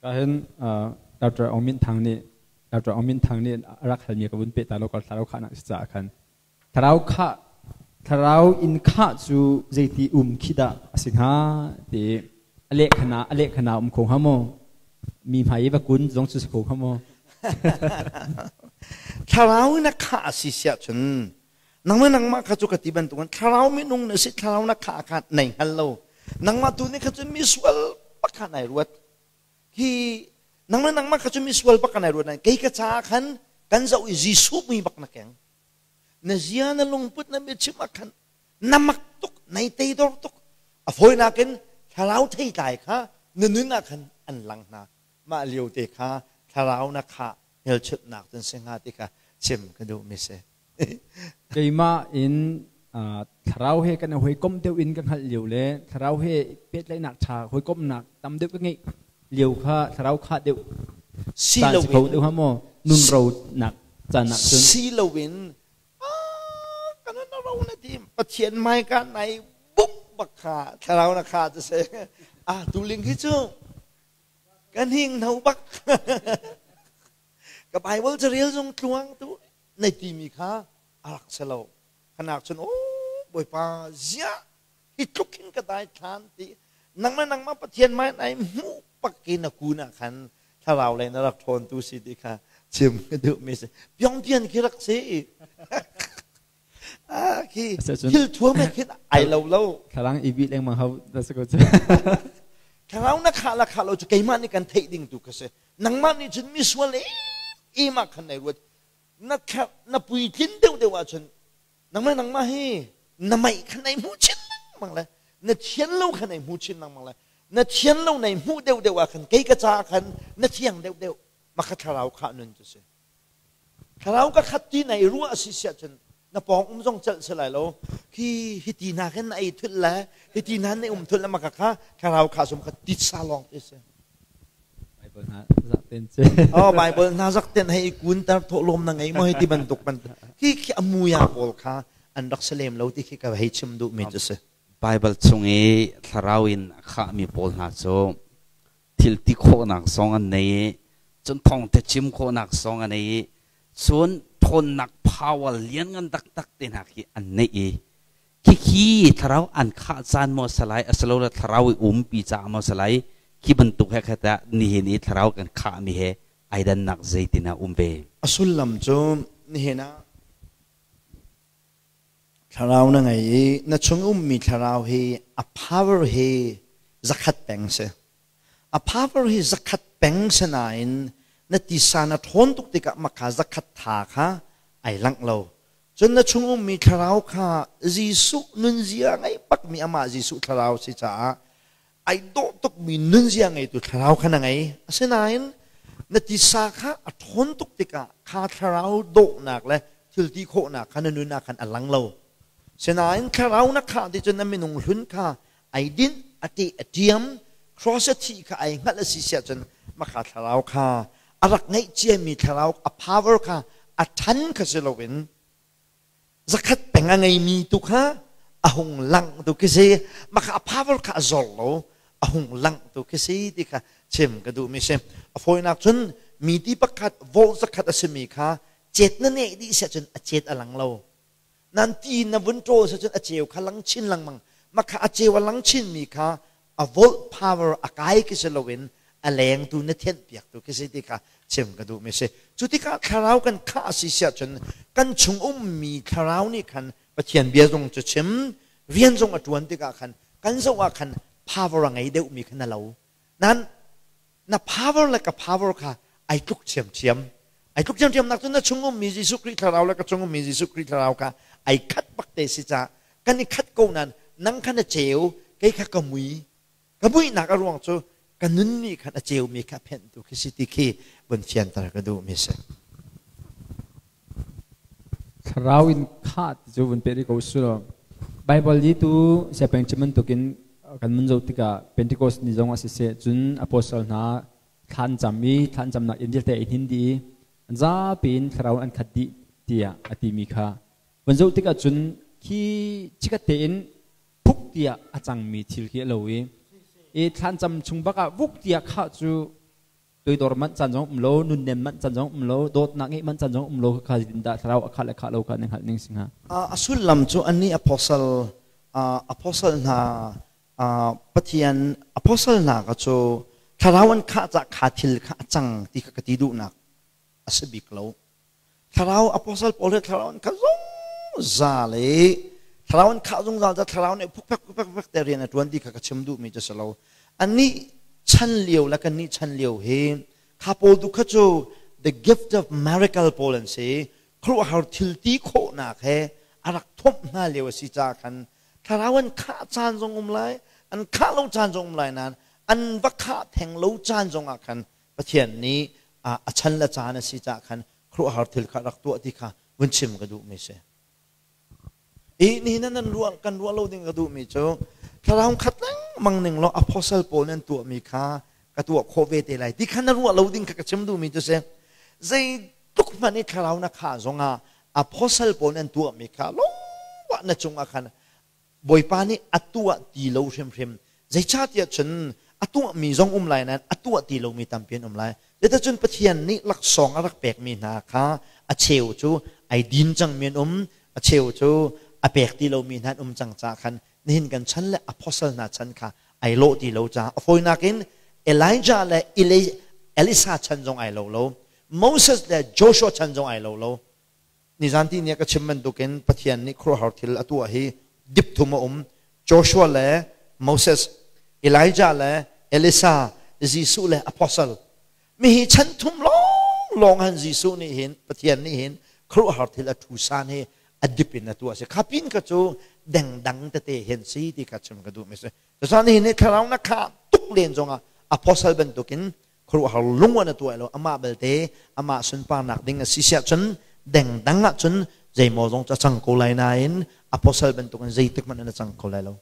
Kahin Dr. Aung Min Thang nih Dr. Aung Min Thang nih a rak halmi ka vun peh ta lo kal thlarau khahnak si caah khan thlarau khah thlarau in khah cu zeiti um khi dah a si hnga ti a lehkhana a lehkhana um kho hnga maw mi hmai i va kun zong cu si kho hnga maw? Thlarau in a khah a si siah cun nangmah nangmah kha cu ka ti bantukin thlarau minung na si, thlarau na khah kha nei hngal lo, nangmah tu nih kha cun misual pakhat nai ruat hi, nangmah nangmah kha cu misual bak nai ruat. Kei ka caah khan kan zoh i Jesuh mui bak na keng, na zia, na lungput, na biachim ah khan na mak tuk, nai teidor tuk. A fawinak in thlarau theitlai kha na nun ah khan an lang hna. Mah lio te kha thlarau na khah hmelchunhnak cun si hnga ti kha chim ka duh mi si. Keimah in thlarau he kan i hawikom deuh in ka hngalh lio le thlarau he pehtlaihnak ṭha, hawikomhnak tam deuh ka ngeih lio kha thlarau khah deuh si caan lo si kho in deuh hnga maw, nun ronak caan ah cun? Si loin kan na ro na ti Pathian hmaika nai buk bak kha thlarau na kha cu si. Ah, tuling hi cu kan hing no bak, ka Bible carel zong tluang tu na timi kha a rak si lo. Khanak cun, "O Bawipa, ziah hi tluk hin ka dai thlan?" ti nangmah nangmah Pathian mai nai hmuh pak i na kun ah khan thlarau lei na rak ṭhawn tu si ti kha chim ka duh mi si. Piongpian khi rak si. Ah, khi thil thuam he khin ai lo lo. Thlarang i bih lengmang hau da si ko cu. Thlarau na khah la khah lo cu keimah nih kan theih ding tu ka si. Nangmah nih cun misual em ah khan nai ruat. Na na puitlin deuh deuh ahcun nangmah nangmah hi na meih kha nai hmuh chin lengmang le na thian lo kha nai hmu chin lengmang le na thian lo nai hmuh deuh deuh ah khan kei ka caah khan na thiang deuh deuh. Maka thlarau khah nun cu si. Thlarau ka khat ti nai ruah si siah cun na pawng um zong celh si lai lo. Khi hi ti hna khin na ei thul le hi ti hna na um thul le maka kha thlarau kha sum kha titsa lawng te si. Bible hna zak ten ce. Oh, Bible hna zak ten hei kun tar thawh lawm na ngei mo hi ti bantuk ban khi khi amuya pawl kha an rak salem lo ti khi ka hei chim duh mi cu si. Bible chung i thlarau in a khahmi pawl hna cu thil ti khawhnak zong an nei i cun thawngtha chim khawhnak zong an nei i cun ṭhawnnak power lianngan taktak te hna khi an neih i khikhi thlarau an khah caan maw salai, asilole thlarau i umpi caah maw salai, khi bantuk he khat ah nihin i thlarau kan khahmi he ai dannak zeitin ah um ve? A sullam cu nihin ah thlarau na ngei i na chung ummi thlarau hi a power hi 100 peng si. A power hi 100 peng si nain na tisa na ṭhawn tuk tikah makha 100 tha kha ai langh lo. Cun na chung ummi thlarau kha Jesuh nunzia ngei bakmi amah Jesuh thlarau si caah ai dawh tukmi nunzia ngeitu thlarau kha na ngei. Asinain na tisa kha a ṭhawn tuk tikah kha thlarau dawhnak le thil ti khawhnak kha na nun ah khan a lang lo. Sinain thlarau na khah ti cun na minung hlun kha ai dinh, a teh, a ṭiam, cross a thih kha ai hngalh a si siah cun makha thlarau kha a rak ngeih ciami thlarau a power kha a ṭhan kha si loin 100 peng a ngeimi tu kha a hung lang tu khi si. Makha a power kha a zor lo, a hung lang tu khi si ti kha chim ka duhmi si. A fawinak cun mi ti pakhat volt 100 a simi kha cet na neh dih siah cun a cet a lang lo. Nan ti na vun ṭawl siah cun a ceu kha lang chin lengmang. Makha a ceu a lang chinmi kha a volt power a kai khi si loin a leng tu na thianh piak tu khi si ti kha chim ka duh mi si. Cu tikah thlarau kan khah si siah cun kan chung ummi thlarau nih khan Pathian bia zong cu chim, rian zong a ṭuan tikah khan kan zoh ah khan power a ngei deuh mi kha na lo. Nan na power le ka power kha ai tluk ṭhiamṭhiam. Ai tluk ṭhiamṭhiam nak cun na chung ummi Jesuh Khrih thlarau le ka chung ummi Jesuh Khrih thlarau kha ai khat bak te si caah kan i khat ko nain nang kha na ceu, kei kha ka mui. Ka muihnak a ruang cu ka nun nih khan a ceumi kha phenhtu khi si ti khi vun fianter ka duhmi si. Thlarau in khah ti cu vun pe rih ko su law Bible i tu siapeng chim bantukin kan mun zoh tikah Pentecost ni zong ah siseh, cun apostle hna thlan cam i thlan camnak inn vialte i hnin dih i an zapi in thlarau an khat dih tiah a timi kha vun zoh tikah cun khi chikat tein phuk tiah a cangmi thil khi a lo i thlan cam chung bak ah vuk tiah khah cu. Toidor manh caan zong um lo, nunnem manh caan zong um lo, dawtnak ngeih manh caan zong um lo kha zeitindah thlarau a khah le khah lo kha nan hngalh ning si hnga? A sullam cu annih apostle apostle hna Pathian apostle hna kha cu thlarau an khah cah kha thil kha a cang ti kha ka ti duhnak a si bik lo. Thlarau apostle pawl hi thlarau an khah zungzal i thlarau an khah zungzal ca thlarau nih phukphek phukphek phukphek te rian a ṭuan ti kha ka chim duhmi cu si lo. Annih chan lio le kannih chan lio hi kha pawl tu kha cu the gift of miracle pawl an si. Khuaruahhar thil ti khawhnak he a rak thomh hna lio a si caah khan thlarau an khah caan zong um lai, an khah lo caan zong um lai nain an va khah theng lo caan zong ah khan Pathian nih a chan le caan a si caah khan khuaruahhar thil kha rak tuah ti kha vun chim ka duhmi si. I nihin nan ruah kan ruah lo ding ka duhmi cu thlarau khat lengmang ning law apostle pawl nan tuahmi kha ka tuah khawh ve te lai ti kha na ruah lo ding kha ka chim duhmi cu si. Zeitluk hmanh i thlarau na khah zongah apostle pawl nan tuahmi kha lungwah na cungah khan Bawipa nih a tuah ti lo hrimhrim. Zeicahtiah cun a tuahmi zong um lai nain a tuah ti lomi tampi an um lai. Zeicahcun Pathian nih laksawng a rak pekmi hna kha a cheu cu ai din cangmi an um, a cheu cu a pek ti lomi hna an um cang caah khan nihin kan chan le apostle hna chan kha ai lawh ti lo caah a fawinak in Elijah le Elisa chan zong ai lo lo, Moses le Joshua chan zong ai lo lo. Nizan ti ni ah ka chim bantukin Pathian nih khuaruahhar thil a tuah hi dip thum a um. Joshua le Moses, Elijah le Elisa, Jesuh le apostle. Mihi chan thum lawnglawng han Jesuh nih hin Pathian nih hin khuaruahhar thil a thu san hi a dip in a tuah si. Kha pin kha cu dengdang tete hen si ti kha chim ka duh mi si. Cucaah nihin ni thlarau na kha tuk len zongah apostle bantukin khuaruahhar lung an tuah lo amah belte amah sunparnak ding a si siah cun dengdang ah cun zeimaw zong cu a cang ko lai nain apostle bantukin zeitik hmanh in a cang ko lai lo.